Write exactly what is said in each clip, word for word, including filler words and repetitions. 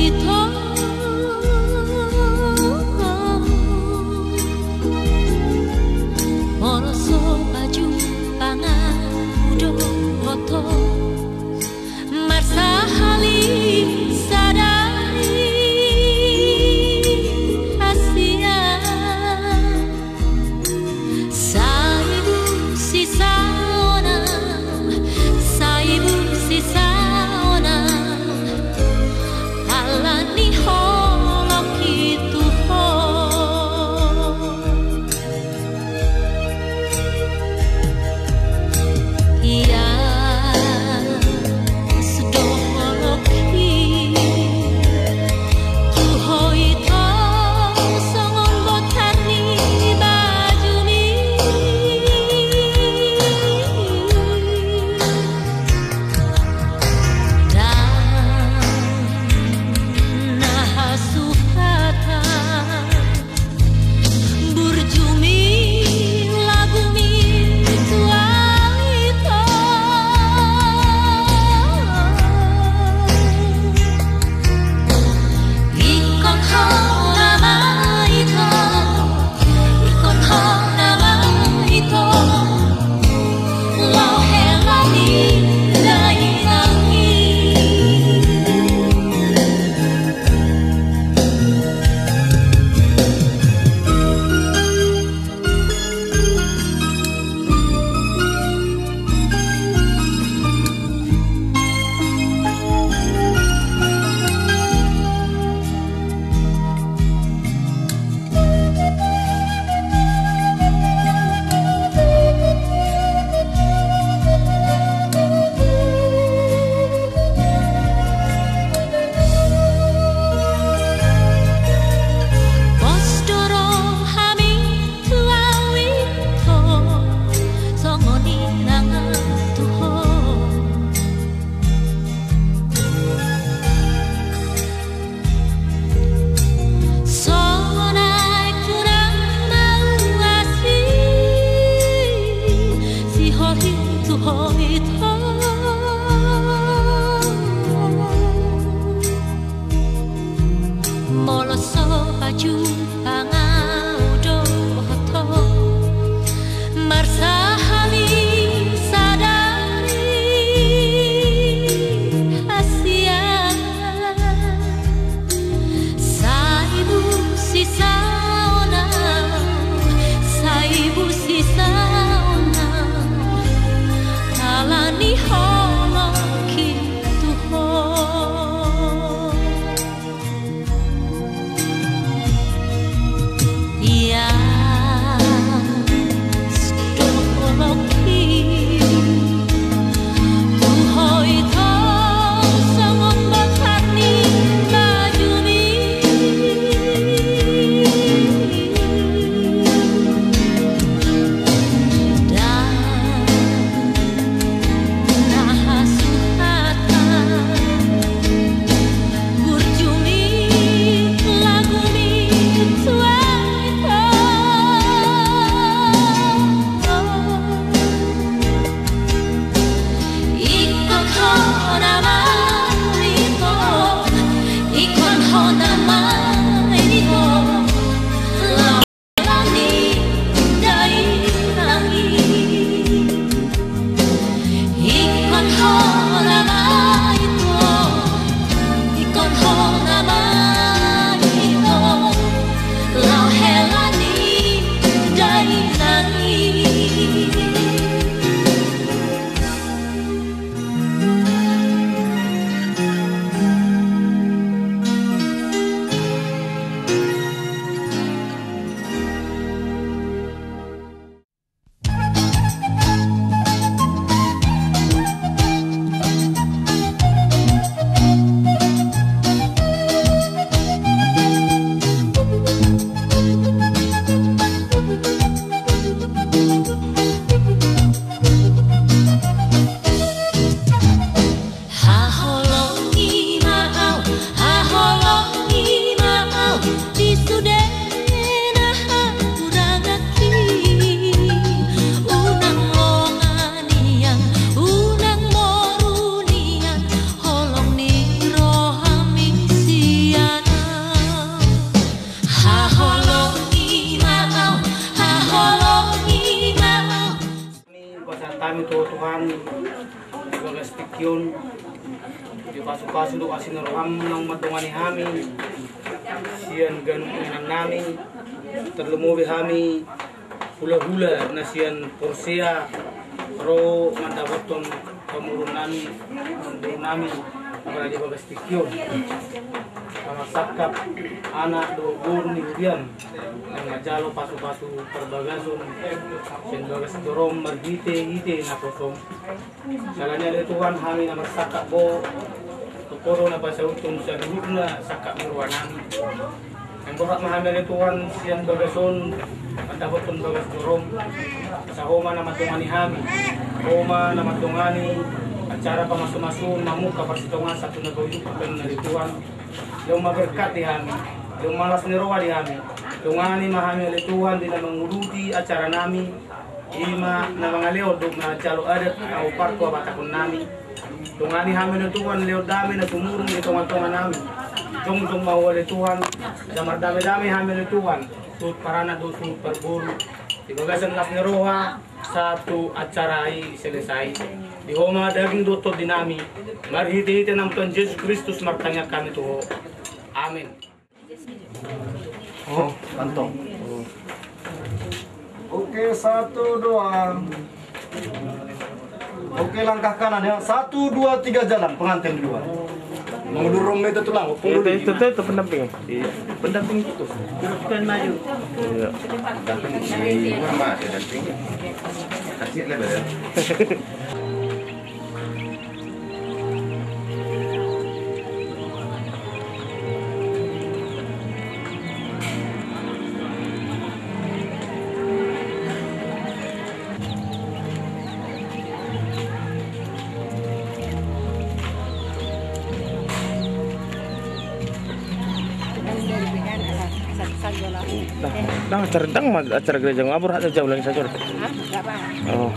Ito, molo so pajumpang ahu dohot ho, marsahali sadari hasian. Sai bung sisaonan, sai bung sisaonan, ala ni Tingki on, dipasupasu do asi ni roham naung mandongani hami sian ganup inanami, tarlumobi hami hulahula na sian Porsea ro mandapothon pamoruonnami, pamoruonnami, apala di bagas tingki on. Na marsangkap anak dohot boru ni huria, na manjalo pasupasu parbagason sian bagas joro on marhitehite naposom. Salani ale Tuhan, hami na marsangkap Ho, tu Ho do na pasauthon saluhutna sangkap ni rohanami. Naeng borhat ma hami ale Tuhan sian bagas on mandapothon bagas joro on. Asa Ho ma na mandongani hami, Ho ma na mandongani acara pamasumasu on, mamungka parsitongaan sahat tu na gaujukken ale Tuhan. Lehon ma berkat di hami, lehon ma las ni roha di hami. Dongani ma hami ale Tuhan di na manguduti acaranami, i ma na mangalehon dohot manjalo adat na hombar tu habatahonnami. Dongani hami ale Tuhan, lehon dame na sumurung di tongatonganami. Jongjong ma Ho ale Tuhan, asa mardamedame hami ale Tuhan, suhut paranak dohot suhut parboru, di bagasan las ni roha sahat tu acara i selesai. Di Ho ma daging dohot tondinami. Marhitehite naung Tuhan Jesus Kristus martangiang hami tu Ho. Amin. Oh, kantong. Oke, satu, dua. Oke, langkah kanan ya. Satu, dua, tiga, jalan. Pengantin dua. Mau dulu itu tulang. Itu, itu, itu, itu pendamping. Iya. Pendamping itu. Teruskan maju. Iya. Pendamping di rumah, pendamping. Kasih lebar ya. Nah, nah, acara dang ma acara gereja, ngabur ada jauh lagi saja. Hah? Enggak, Pak. Oh.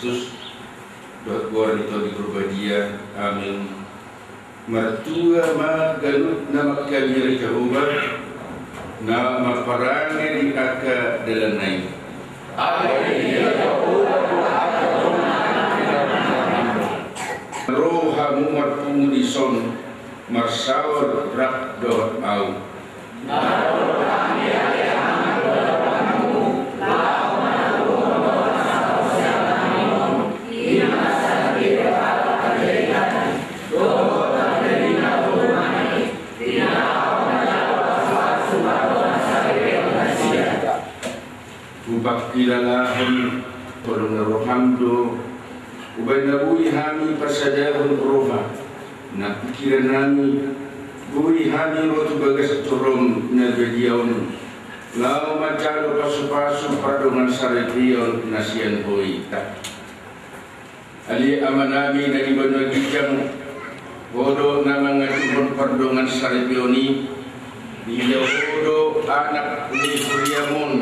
Kristus, dohot goar ni Tondi Parbadia. Amin. Martua ma ganup na mangkabiari Jahowa, na marparange di angka dalanna i. Amin. Ro hamu marpungu dison, marsaor rap dohot ahu. Hupangkilalahon holong ni roham do, umbahen na boi hami pasadahon roha nang pingkiran nami, boi hami ro tu bagas jorom na badia on, laho manjalo pasupasu pardongansaripeon na sian Ho i. Ale Amanami na di banua ginjang, Ho do na mangaturhon pardongansaripeon i. Ia Ho do anak ni huriam on,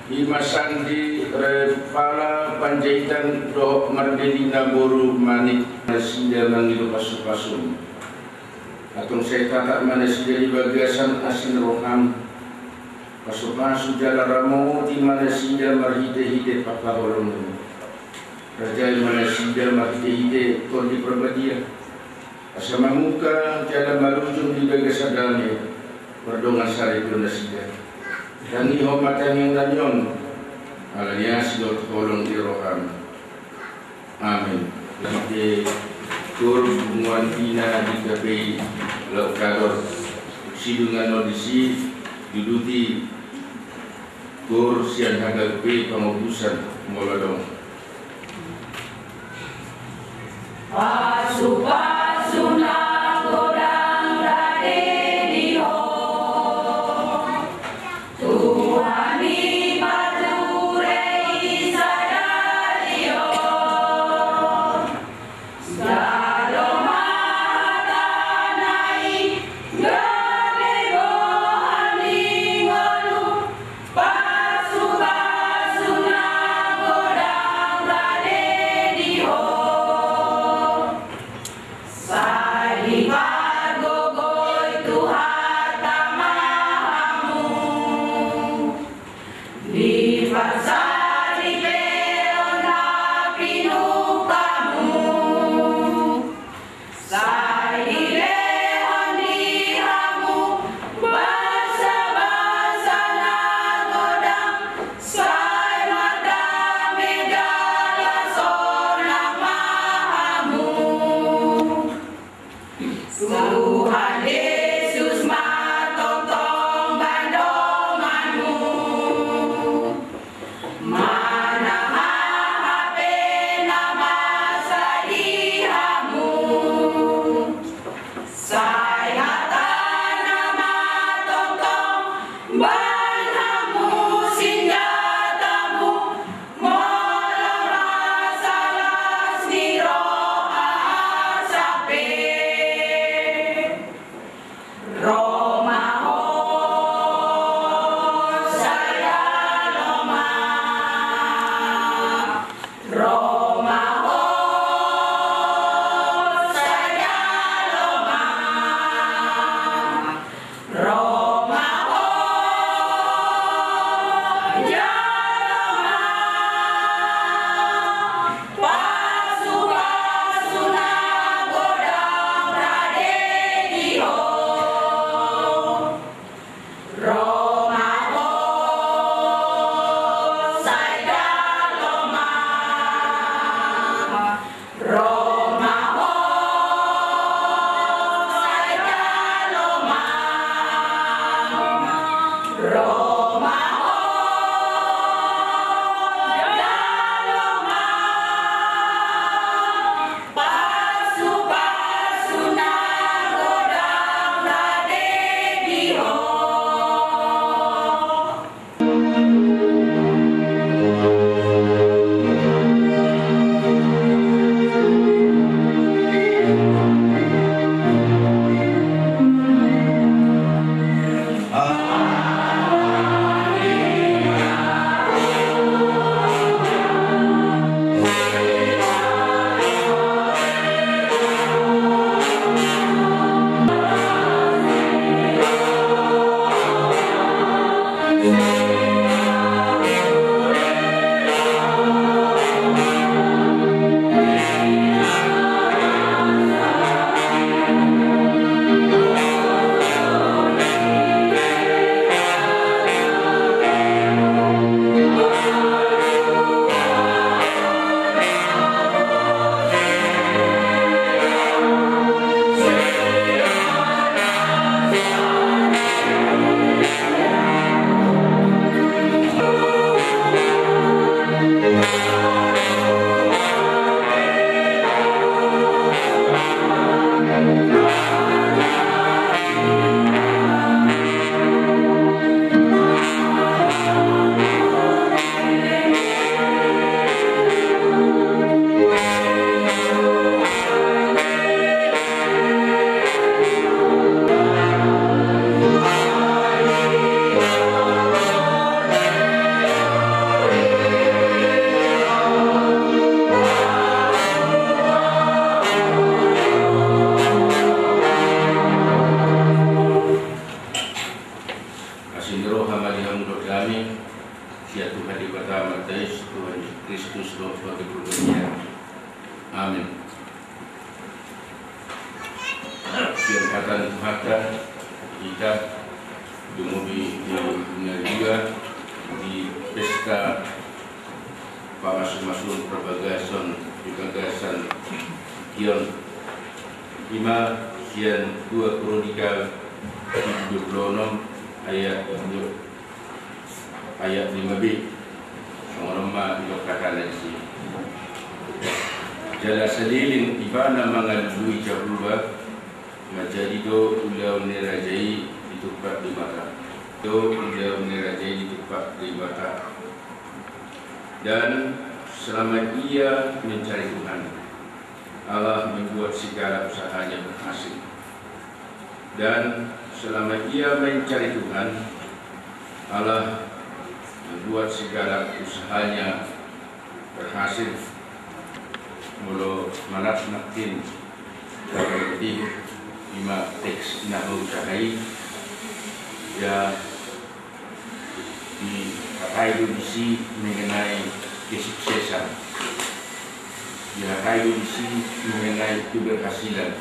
i ma Sandi, Revela, Panjaitan dohot Mardeli na boru Manik, nasida mangido pasupasum. Antong sai tatap ma nasida di bagasan asi ni roham. Pasupasu jala ramoti ma nasida marhitehite pangkaholongan. Rajai ma nasida marhitehite Tondi Parbadia, asa mamungka jala marujung di bagasan dame pardongansaripeon nasida. Tangihon ma tangiangnami on, ala ni asi dohot holong ni roham. Amin. Lampe tur punguan ina di K P I Laukador, sidungan on disi, duduti tur sian H K P I pangopusan molo adong. Pasupasu na godang rade di Ho. Tuhan i pature i sadari on. Jalo ma hatana i gabe goar ni ngolu. Pasupasu na godang rade di Ho. Sai dipargogoi Tuhanta ma hamu. Di pansaripeon na pinungkamu. Sai dilehon di hamu basabasa na godang. Sai mardame jala sonang ma hamu. Tuhan Jesus ma tongtong bahen donganmu. Manang aha pe na masa di hamu. Sai hatana ma tongtong bahen hamu sinjatamu. Molo rasa las ni roha asa pe. Ro ma Ho, sai jalo ma. Ro ma Ho, sai jalo ma. Dah, dumobi di Hungaria di pesta pamasumasuon parbagason di bagasan Gion. Ima sian dua Kronika dua puluh enam ayat ayat lima B. Songon on ma didok hatana disi. Jala saleleng ibana mangalului Jahowa, manjadi do ulaon ni raja i ditumpak Debata. Do ulaon ni raja i ditumpak Debata. Dan selama ia mencari Tuhan, Allah membuat segala usahanya berhasil. Dan selama ia mencari Tuhan, Allah membuat segala usahanya berhasil. Molo manat nangkin, berarti ima teks na huusahai, ya, dihatai do disi mengenai kesuksesan. Dihatai do disi mengenai keberhasilan.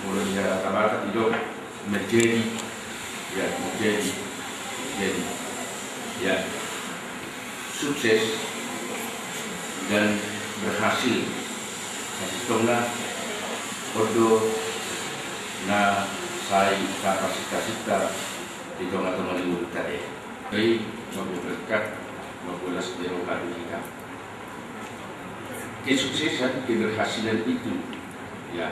Molo di hata Batak didok menjadi, ya, menjadi, menjadi, ya, sukses dan berhasil. Sasintongna on do na sai tapasinta-sinta di tonga-tonga ni ngolunta. Jadi, mambo berkat, mambo las ni roha di hita. Kesuksesan, keberhasilan itu, ya,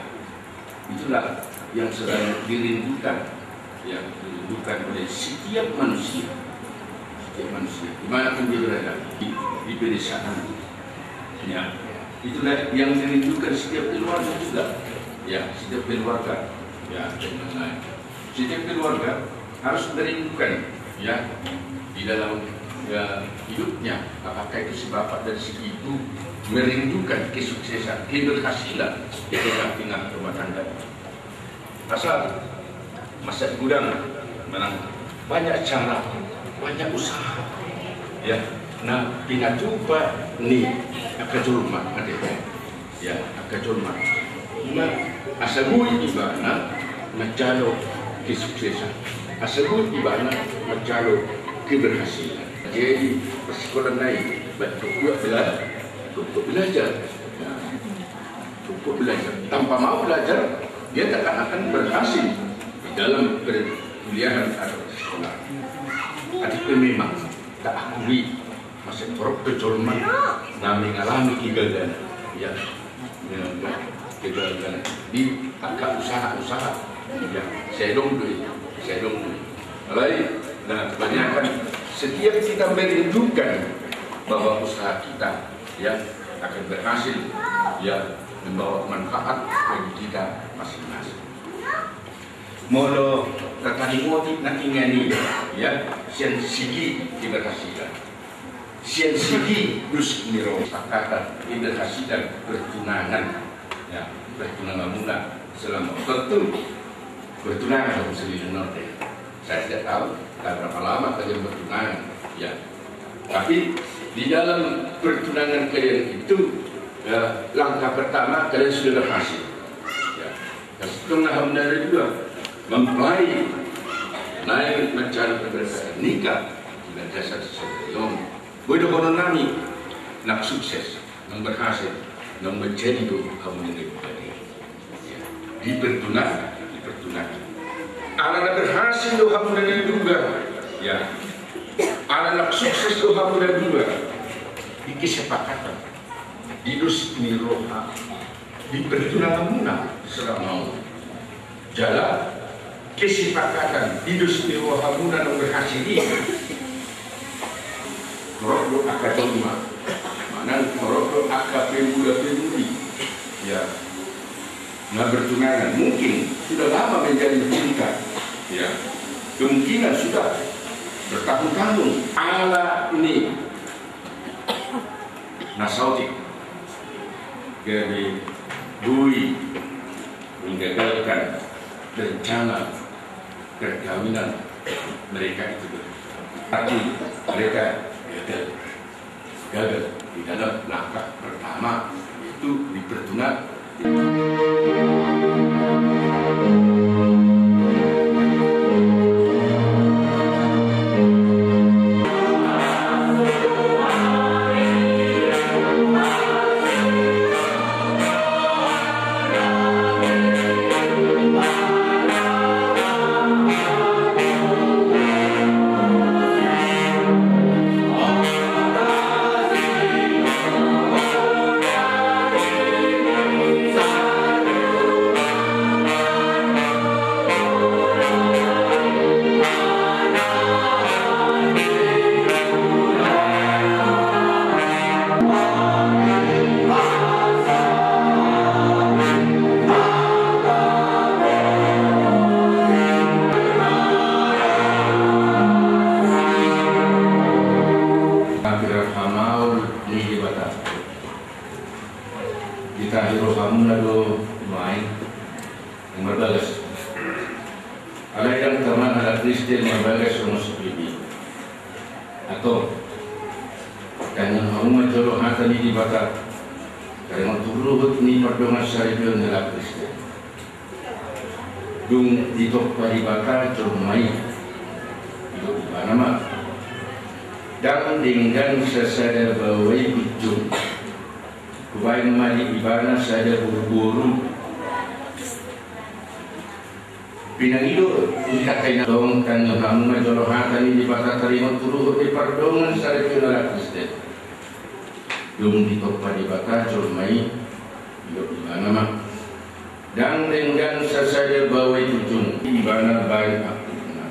itulah yang sedang dirindukan, ya, dirindukan oleh setiap manusia. Setiap manusia, di mana pun dia berada, di, di pedesaan, ya, itulah yang dirindukan setiap keluarga juga, ya, setiap keluarga, ya, dan lain-lain. Setiap keluarga harus merindukan, ya, di dalam, ya, hidupnya, apakah itu si bapak dan si ibu merindukan kesuksesan, keberhasilan di tengah-tengah rumah tangga. Asal masa gudang menang banyak cara, banyak usaha, ya, na pinatupa ni angka jolma, ate. Ya, angka jolma. Ima asa boi ibana manjalo kesuksesan, asa boi ibana manjalo keberhasilan. Jadi, parsikolaan nai, baik pokok bela-, pokok belajar. Ya. Pokok belajar. Tanpa mau belajar, dia tak akan berhasil di dalam perkuliahan atau sekolah. Tapi memang tak akui masa torop pe jolma na mengalami kegagalan, ya, mengalami kegagalan di angka usaha-usaha, ya, sai adong do i, sai adong do i. Alai, nah, kebanyakan setiap kita merindukan bahwa usaha kita, ya, akan berhasil, ya, membawa manfaat bagi kita masing-masing. Molo tataringoti na ingan i, ya, sian segi keberhasilan, sian segi dus ni roha, kesepakatan, keberhasilan bertunangan, ya, pertunanganmuna selama, tentu bertunangan harus selingkuh, ya. Saya tidak tahu, tak berapa lama kalian bertunangan, ya. Tapi di dalam pertunangan kalian itu, ya, langkah pertama kalian sudah berhasil. Ya. Sasintongna hamu na dua mempelai, nai mancari pemberkatan nikah, di bagasan sadari on. Boi dohonon nami, nang sukses, nang berhasil, nang menjadi do hamu na dua. Ya. Di pertunangan, di pertunangan. Ala na berhasil do hamu na dua. Ya. Ala na sukses do hamu na dua. Di kesepakatan, di dus ni roha, di pertunanganmuna selama on. Jala kesepakatan di dus ni rohamuna na berhasil i, torop do angka jolma, manang torop do angka pemuda-pemudi, ya, na bertunangan, mungkin sudah lama menjalin cinta, ya, kemungkinan sudah bertahun-tahun. Ala ni na saotik, gabe boi menggagalkan rencana perkawinan mereka itu. Tapi mereka gagal, gagal di dalam langkah pertama, yaitu di pertunangan. Ditahi rohamuna do nuaeng, marbagas. Alai ndang taman halak Kristen marbagas songon si Filipi. Antong, tangianghon hamu ma jolo hata ni Debata taringot tu ruhut ni pardongansaripeon ni halak Kristen. Dung ditompa Debata jolma i, didok ibana ma: Ndang denggan sasada baoa i gunjung. Hubaen ma di ibana sada boruboru. Pinangido ni hata i na tong, tangianghon hamu ma jolo hata ni Debata taringot tu ruhut ni pardongansaripeon ni halak Kristen. Dung ditompa Debata jolma i, didok ibana ma: Ndang denggan sasada baoa i gunjung. Ibana baen angkupna.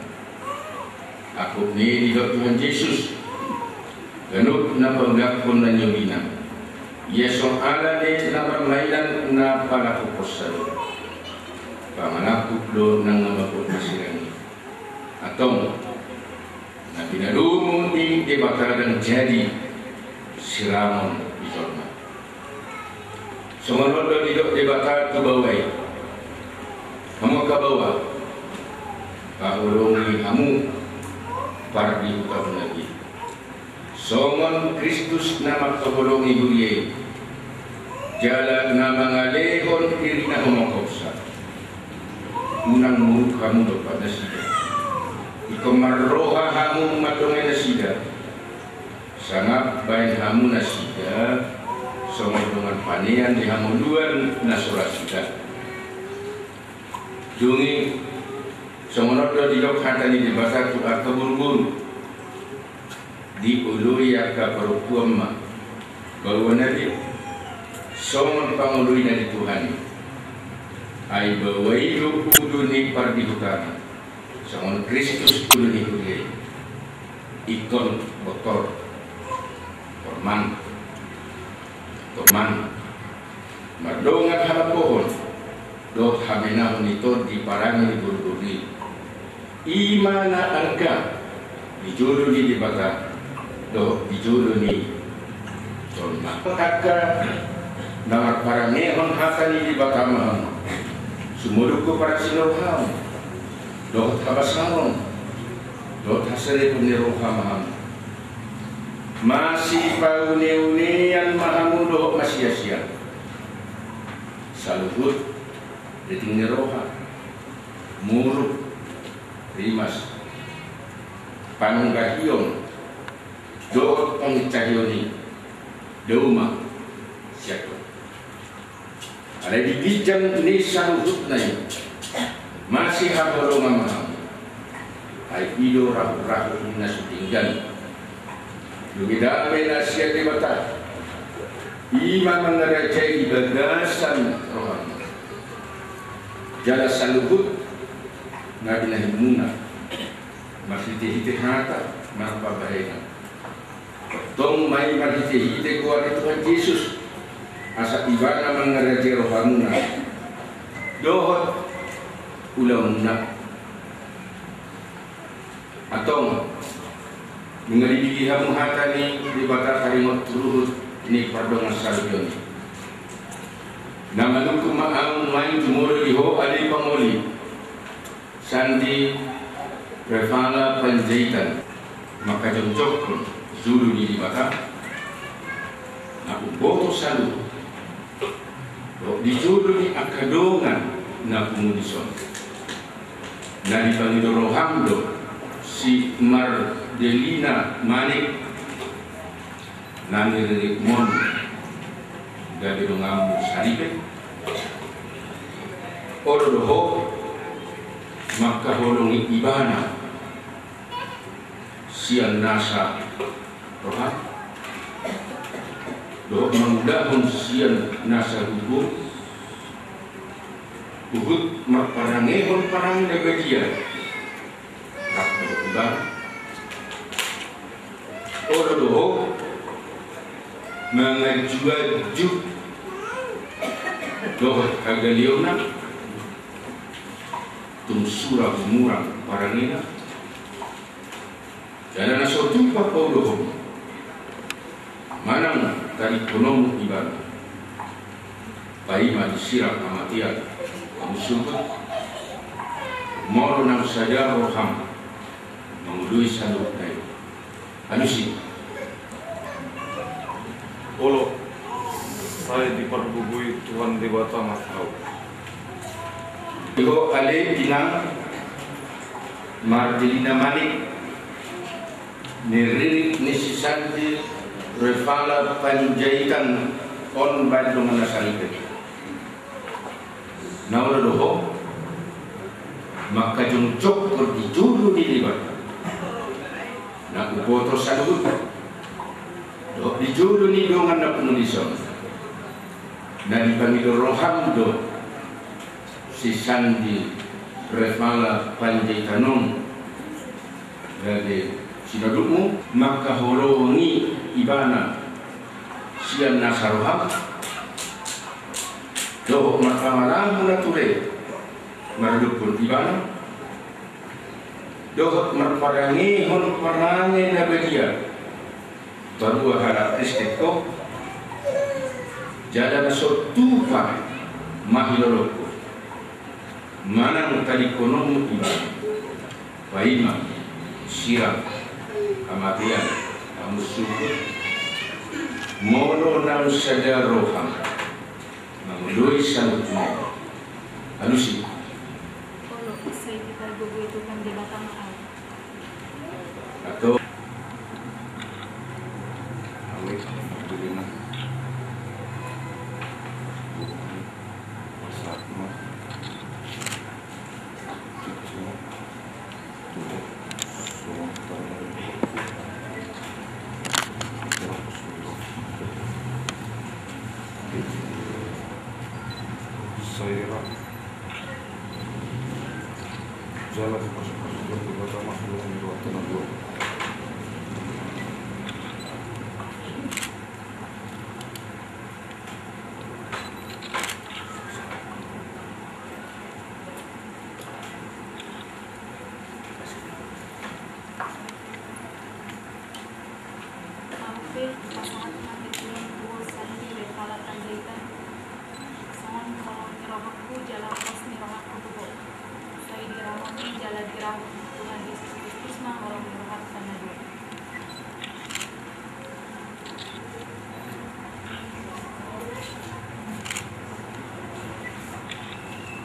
Angkup ni i didok Tuhan Jesus: Ganup na paulakhon na niolina, ia so ala ni na marmainan na palakuhon sadari. Pangalangkup do nang na mangkup na sirang i. Antong, na pinadomu i Debata ndang jadi sirangon di jolma. Songon on do didok Debata tu baoa i: Hamu angka baoa, paholongi hamu pardihutahuna i, songon Kristus na mangkaholongi huria i, jala na mangalehon dirina hombar hobasa. Unang muruk hamu dompak nasida. Ingkon marroha hamu mandongani nasida. Sangap baen hamu nasida songon dongan panean di hangoluan na so ra sida. Dung i, songon on do didok hata ni Debata tu angka boruboru: Dioloi angka parompuan ma baoa na be, songon pangoloina di Tuhan i. Ai baoa i do ulu ni pardihutana, songon Kristus ulu ni huria i. Ingkon botor, tormang, tormang, mardongan halambohon dohot hamenahon i tondi parange ni boruboru i. I ma na angka di jolo ni Debata dohot di jolo ni jolma. Angka na marparangehon hata ni Debata ma hamu, sumodungkon parasi ni roham dohot habasaron dohot haserepon ni roha ma hamu. Masipaunean ma hamu dohot masiasian. Saluhut riting ni roha, muruk, rimas, panunggahion dohot pangincahion i, dao ma sian Tuhan. Alai di ginjang ni saluhutna i, masihaholongan ma hamu. Ai i do rahut-rahut ni na so denggan. Dung i, dame na sian Debata, i ma mangarajai di bagasan rohamu. Jala saluhut na binahimuna, marhite-hite hata marpambahenan, tong ma i marhite-hite goar ni Tuhan Jesus, asa ibana mangarajai rohamuna dohot ulaonmuna. Antong, nunga didok hamu hata ni Debata taringot tu ruhut ni pardongansaripeon i. Na manungkun ma ahu nuaeng jumolo di ho ale Pangoli, Sandi Prepala Panjaitan, mangkajongjongkon julu ni Debata na umboto saluhut dohot di julu ni angka dongan na pungu dison. Na dipangido roham do si Mardelina Manik, na niriritmon gabe donganmu saripe? Olo do ho mangkaholongi ibana sian nasa roham dohot mangulahon sian nasa gogo, huhut marparangehon parange na badia rap dohot ibana? Olo do ho manganju-anju dohot hagaleonan, tung sura humurang parangena? Jala na so tupa paudohonmu manang tadingkononmu ibana, Paima disirang hamatean hamu sogot, molo naung sada roham mangoloi saluhutna i. Alusi. Olo, sai dipargogoi Tuhan Debata ma ahu. Di ho ale inang Mardelina Manik, ni ririt ni si Sandi Revala Panjaitan on baen dongan na saripe. Na olo do ho mangkajongjongkon di jolo ni Debata na huboto saluhutna dohot di jolo ni dongan na pungu dison, na dipangido roham do si Sandi Revala Panjaitan on gabe sinodukmu, mangkaholongi ibana sian nasa roham dohot marhaholongan na ture maradophon ibana, dohot marparangehon parange na badia barua halak Kristen ho, jala na so tupa mahilolongku manang talingkononmu ibana. Paima sirang hamatean hamu sogot, molo naung sada roham mangoloi saluhutna i. Alusi. Olo, sai dipargogoi Tuhan Debata ma ahu. Atau Ahu pe pasahat ma tu Tuhan, tu ho Sandi Revala Panjaitan, songon holong ni rohangku jala pos ni rohangku tu ho. Sai diramoti jala diramoti Tuhan Jesus Kristus ma holong ni rohanta na dua.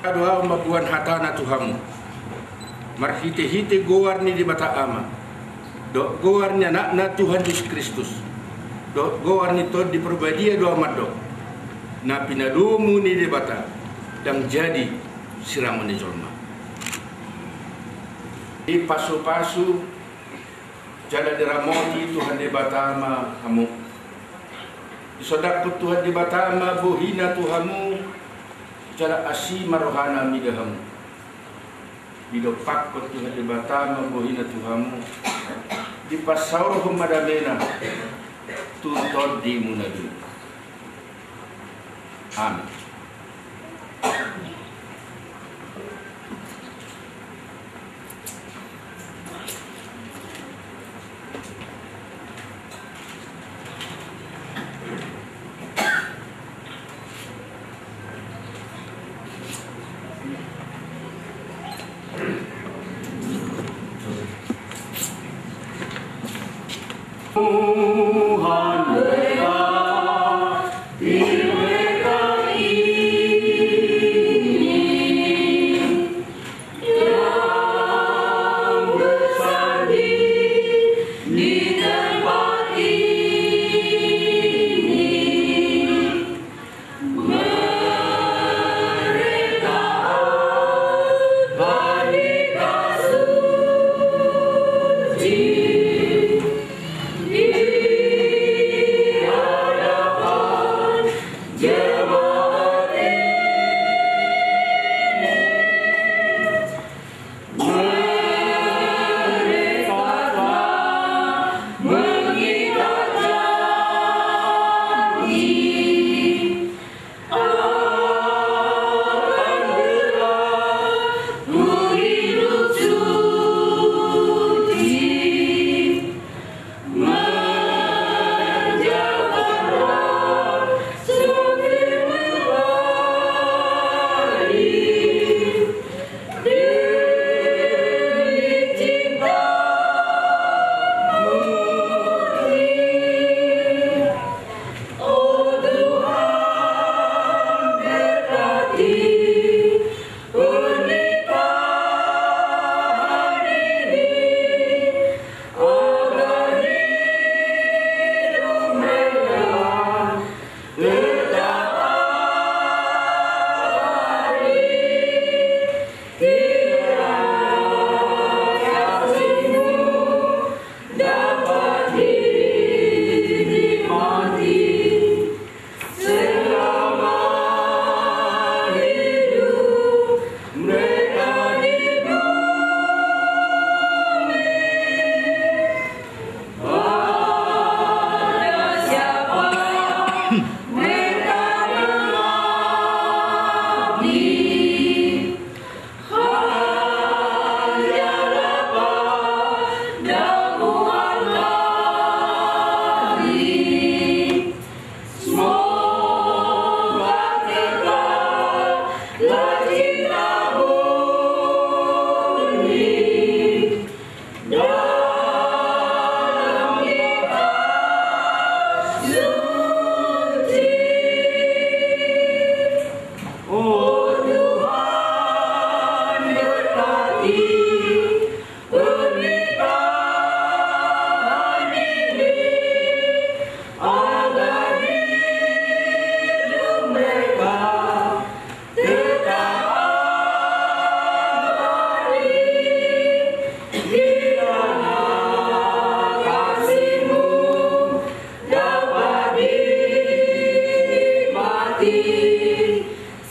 Ado ahu mamboan hatana tu hamu marhitehite goar ni Debata Ama dohot goar ni Anakna Tuhan Jesus Kristus dohot goar ni Tondi Parbadia do ahu mandok, na pinadomu ni Debata ndang jadi sirangon ni jolma. Dipasupasu jala diramoti Tuhan Debata ma hamu. Disondangkon Tuhan Debata ma bohina tu hamu jala asi ma rohana mida hamu. Didompakkon Tuhan Debata ma bohina tu hamu, dipasaorhon ma damena tu tondimuna be. Amin.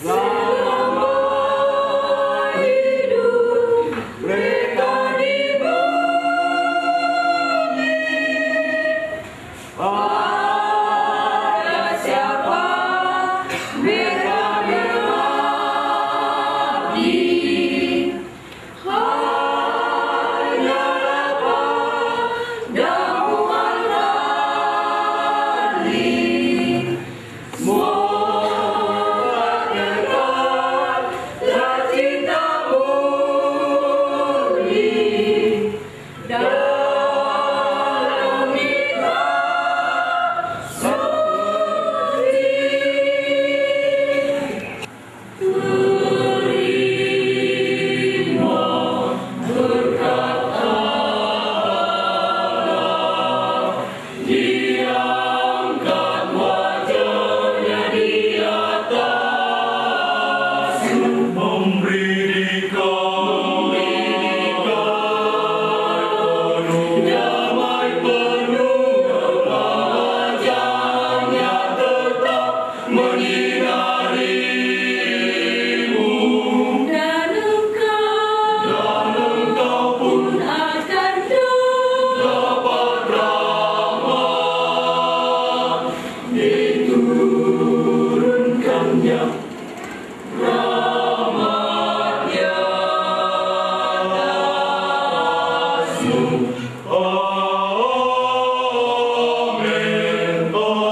Selama hidup mereka di bumi, pada siapa mereka berbakti? Hanyalah padamu, Al-Ghani. Semoga kekal tercinta murni dalam ikhlas suci. Terima berkat Allah, diangkat wajahnya di atas, memberi dikau, memberi dikau damai penuh, wajahnya tetap menyinarimu. Dan engkau, dan engkau pun akan dapat rahmat diturunkannya. Rahmat-Nya atasmu. Amin. Amin.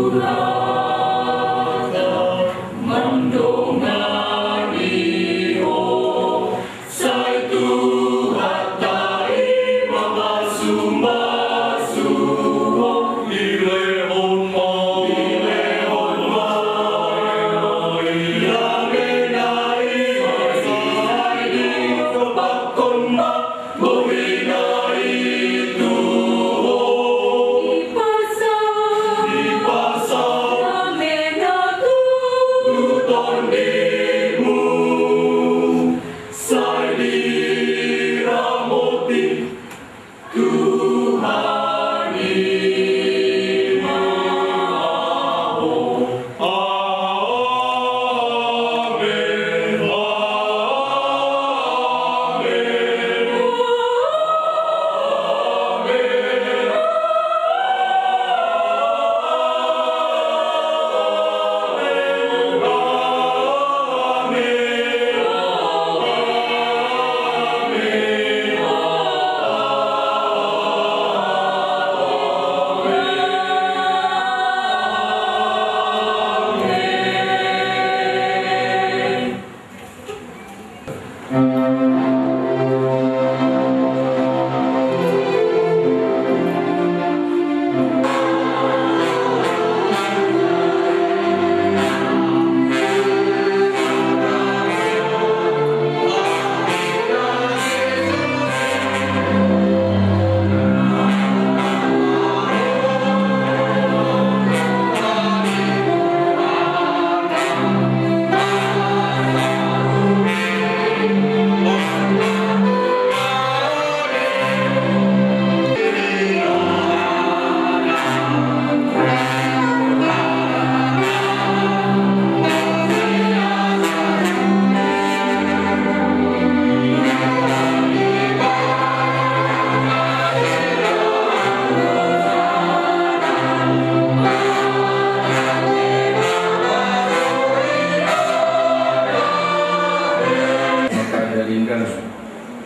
Tuhan mandongani ho. Sai Tuhanta i mamasu-masu ho. Dilehon ma, dilehon ma damena i, sai dipasahat ma bohina i tu ho. Dipasahat, dipasahat damena tu, tu tondimu. Sai diramoti Tuhan i ma ho. Amin. Amin.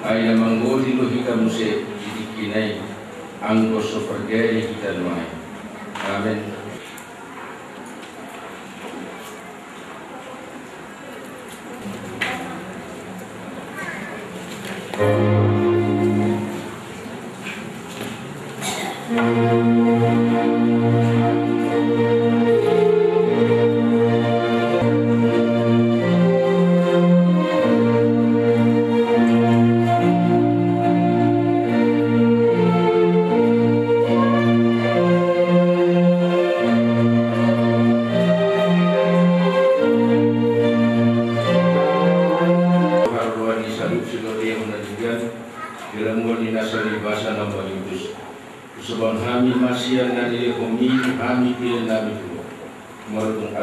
Ai na mangoli do hita muse di tingki na i, anggo so pargari hita nuaeng. Amen.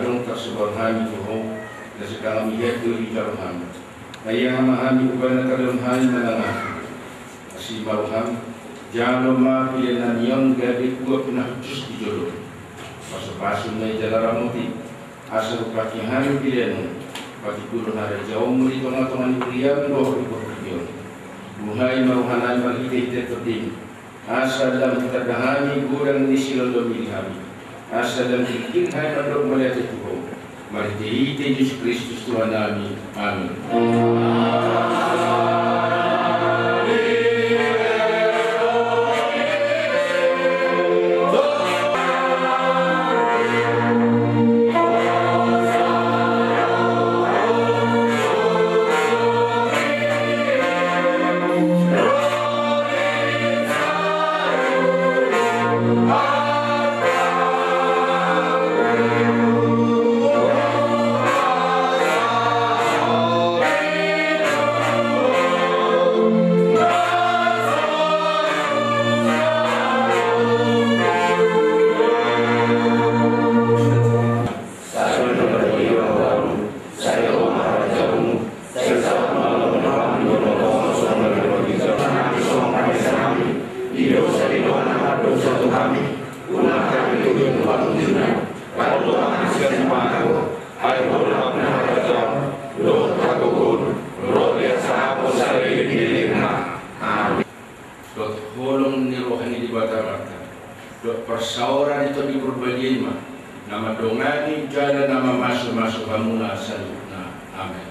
Adong tarsubar hami tu Ho, na sitangam i hami tu ijalo hami. Ai aha ma hami umbahen na tadok hami manang aha. Asi ma roham, jalo ma pelean nami on gabe uap na hujus di jolo. Pasupasu ma i jala ramoti, asa rupaki hami pelean on, patimbulhon harajaonmu di tongatonga ni huriam dohot di portibi on. Buhai ma roha nami marhitehite tondimi, asa lam hutanda hami godang ni silolomi di hami. Asa lam tingting hami mandok mauliate tu Ho. Marhitehite Jesus Kristus Tuhan nami. Amin. Dohot holong ni roha ni Debata Amanta, dohot parsaoran ni Tondi Porbadia i ma na mandongani jala na mamasumasu hamuna saluhutna. Amen.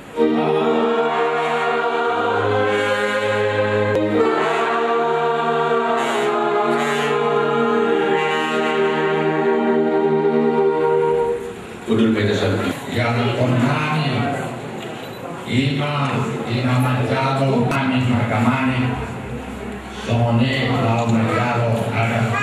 Udut beta sabi. Yang konani ima ima manjalo nami margamani. Songon i laho manjalo adat.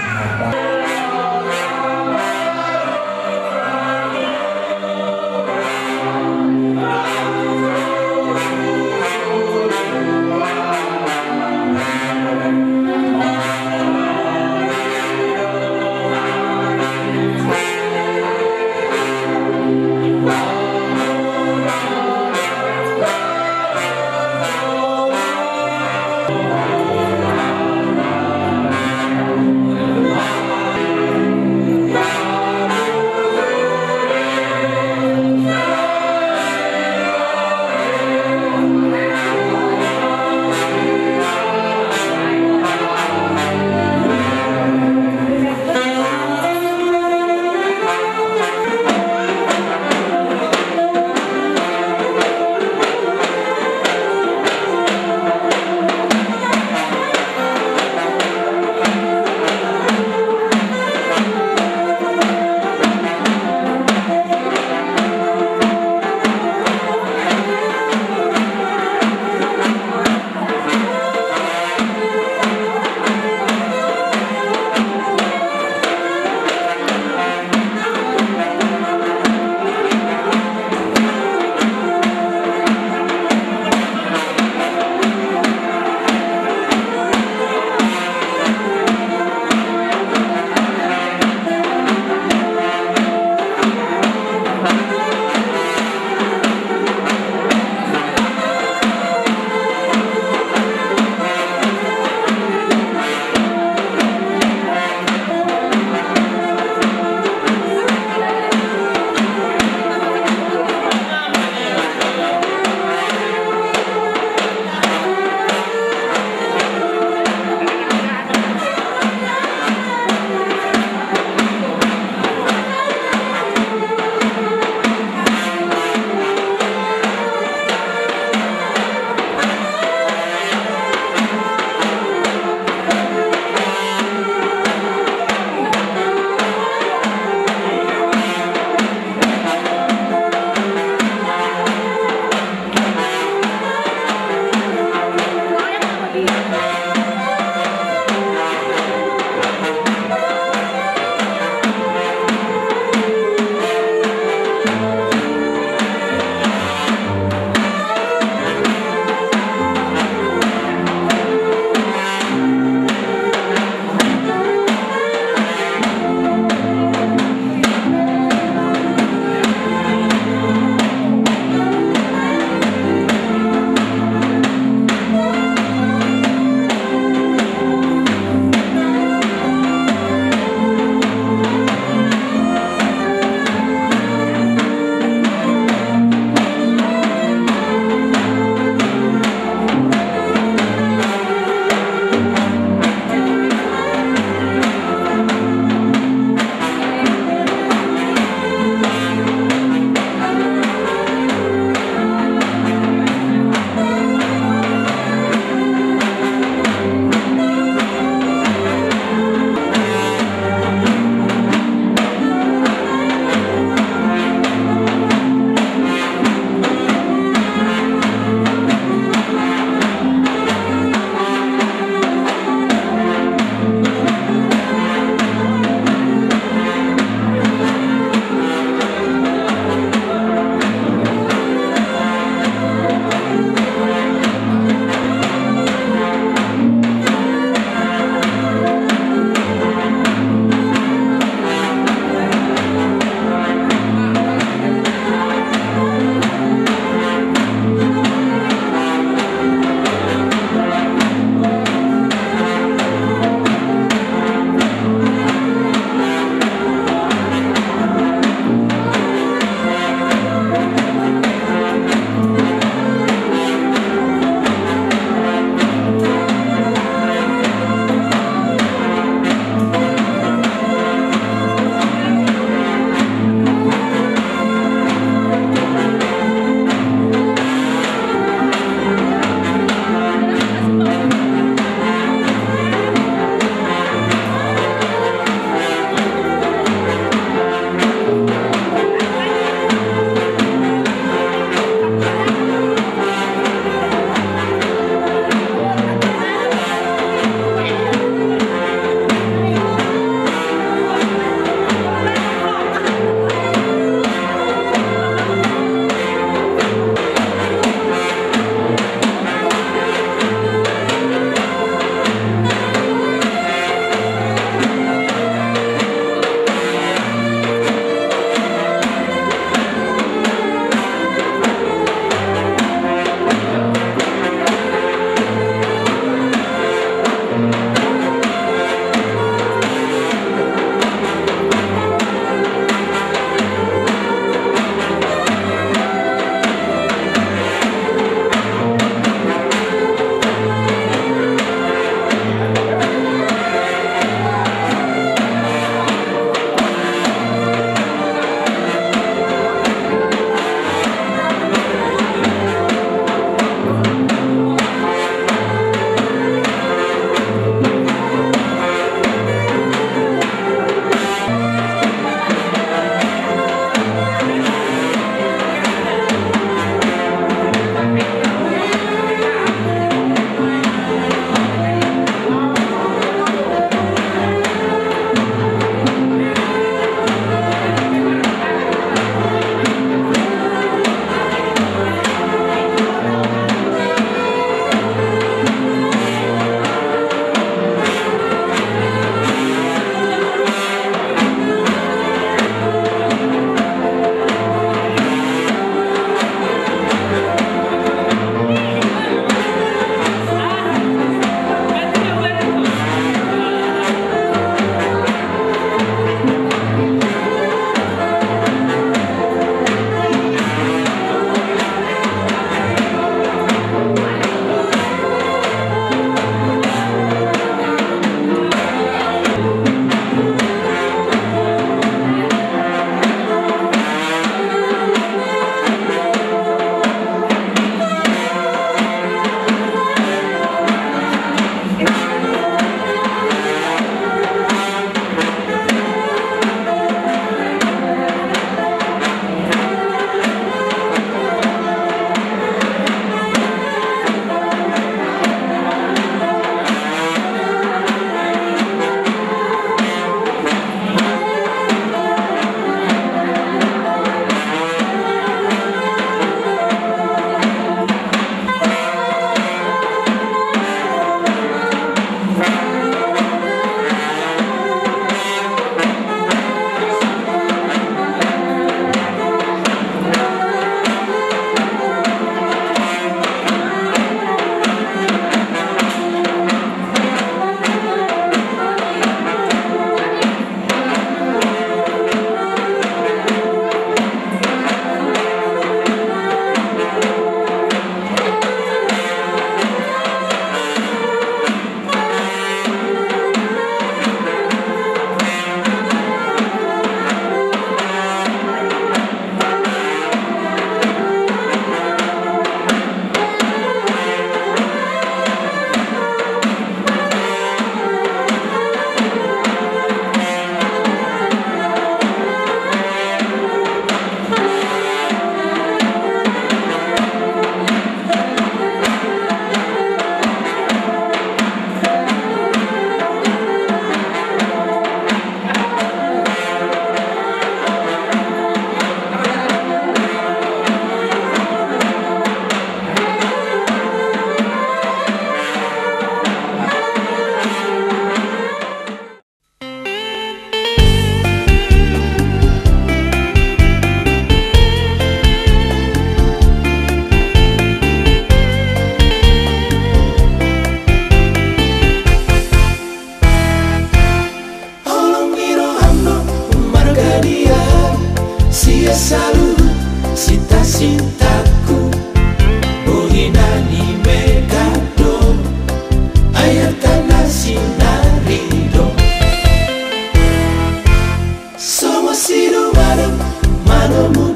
Manomu